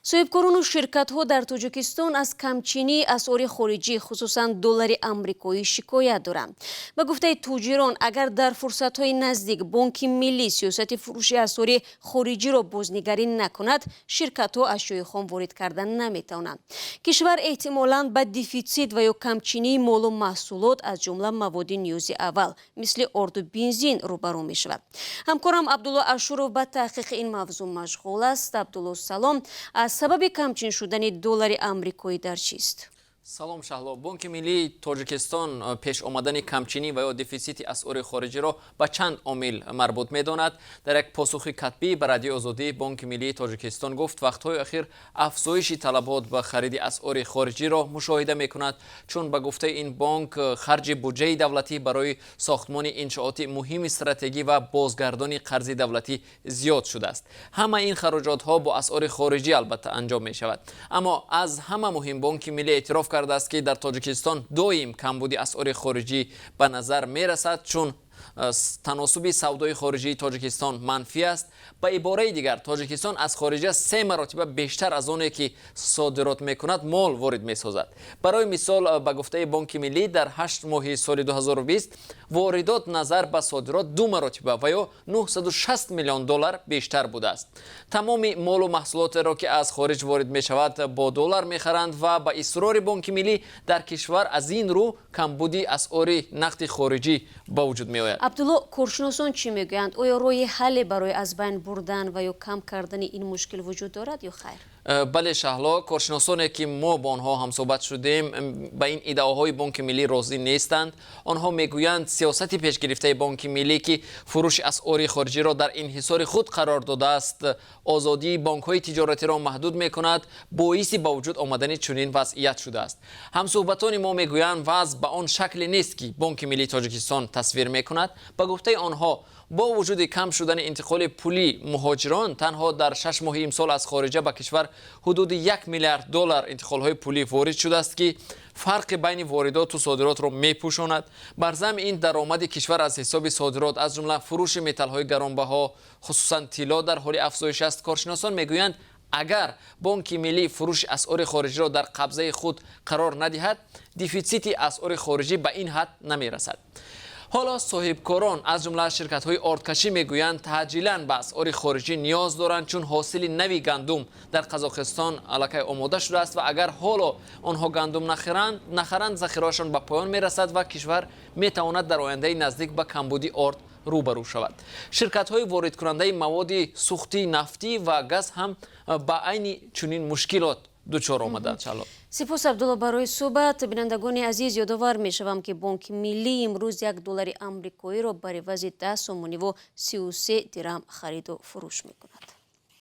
Соҳибкорону ширкатҳо дар Тоҷикистон аз камчинии асъори хориҷӣ, хусусан доллари амрикоӣ, шикоят доранд. Ба гуфтаи тоҷирон, агар дар фурсатҳои наздик Бонки Миллӣ сиёсати фурӯши асъори хориҷиро бознигарӣ накунад, ширкатҳо ашёи хом ворид кардан наметавонанд. Кишвар эҳтимолан ба дефитсит ва ё камчинии молу маҳсулот, аз ҷумла маводи ниёзи аввал, мисли орду бензин, рӯбарӯ мешавад. Ҳамкорам Абдулло Ашуров ба таҳқиқи ин мавзӯъ машғул аст. Абдулло, салом. Аз сабаби камчин шудани доллари амрикоӣ дар чист? Салом, Шаҳло. Бонки Миллии Тоҷикистон пеш омадани камчинӣ ва ё дефитсити асъори хориҷиро ба чанд омил марбут медонад. Дар як посухи катбӣ ба Радиои Озодӣ Бонки Миллии Тоҷикистон гуфт, вақтҳои охир афзоиши талабот ба хариди асъори хориҷиро мушоҳида мекунад, чун ба гуфтаи ин бонк харҷи буҷаи давлатӣ барои сохтмони иншооти муҳими стратегӣ ва бозгардони қарзи давлатӣ зиёд шудааст. Ҳама ин хароҷотҳо бо асъори хориҷӣ албатта анҷом мешавад. Аммо аз ҳама муҳим, Бонки Миллӣ эътироф кардааст, ки дар Тоҷикистон доим камбуди асъори хориҷӣ ба назар мерасад, чун таносуби савдои хориҷии Тоҷикистон манфӣ аст. Ба ибораи дигар, Тоҷикистон аз хориҷа се маротиба бештар аз оне, ки содирот мекунад, мол ворид месозад. Барои мисол, ба гуфтаи Бонки Миллӣ, дар 8 моҳи соли 2020 воридот назар ба содирот ду маротиба ва ё 960 миллион доллар бештар будааст. Тамоми молу маҳсулотеро, ки аз хориҷ ворид мешавад, бо доллар мехаранд ва ба исрори Бонки Миллӣ дар кишвар аз ин рӯ камбуди асъори нақди хориҷӣ ба вуҷуд меояд. Абдулло, коршиносон чӣ мегӯянд? Оё роҳи ҳалле барои аз байн бурдан ва ё кам кардани ин мушкил вуҷуд дорад ё хайр? Бале, Шаҳло, коршиносоне, ки мо бо онҳо ҳамсӯҳбат шудем, ба ин иддаоҳои Бонки Миллӣ розӣ нестанд. Онҳо мегӯянд, сиёсати пешгирифтаи Бонки Миллӣ, ки фурӯши асъори хориҷиро дар инҳисори худ қарор додааст, озодии бонкҳои тиҷоратиро маҳдуд мекунад, боиси ба вуҷуд омадани чунин вазъият шудааст. Ҳамсӯҳбатони мо мегӯянд, вазъ ба он шакле нест, ки Бонки Миллии Тоҷикистон тасвир мекунад. Ба гуфтаи онҳо, бо вуҷуди кам шудани интиқоли пули муҳоҷирон, танҳо дар 6 моҳи имсол аз хориҷа ба кишвар ҳудуди 1 миллиард доллар интиқолҳои пулӣ ворид шудааст, ки фарқи байни воридоту содиротро мепӯшонад. Бар замми ин, даромади кишвар аз ҳисоби содирот, аз ҷумла фурӯши металлҳои гаронбаҳо, хусусан тилло, дар ҳоли афзоиш аст. Коршиносон мегӯянд, агар Бонки Миллӣ фурӯши асъори хориҷиро дар қабзаи худ қарор надиҳад, дефитсити асъори хориҷӣ ба ин ҳад намерасад. Ҳоло соҳибкорон, аз ҷумла ширкатҳои ордкашӣ, мегӯянд, таъҷилан ба асъори хориҷӣ ниёз доранд, чун ҳосили нави гандум дар Қазоқистон аллакай омода шудааст ва агар ҳоло онҳо гандум нахаранд, захираҳошон ба поён мерасад ва кишвар метавонад дар ояндаи наздик ба камбуди орд рӯбарӯ шавад. Ширкатҳои воридкунандаи маводи сӯхтии нафтӣ ва газ ҳам ба айни чунин мушкилот дучор омаданд, Шаҳло. Сипос, Абдулло, барои суҳбат. Бинандагони азиз, ёдовар мешавам, ки Бонки Миллӣ имрӯз 1 доллари амрикоиро бар ивази 10 сомониву 33 дирам хариду фурӯш мекунад.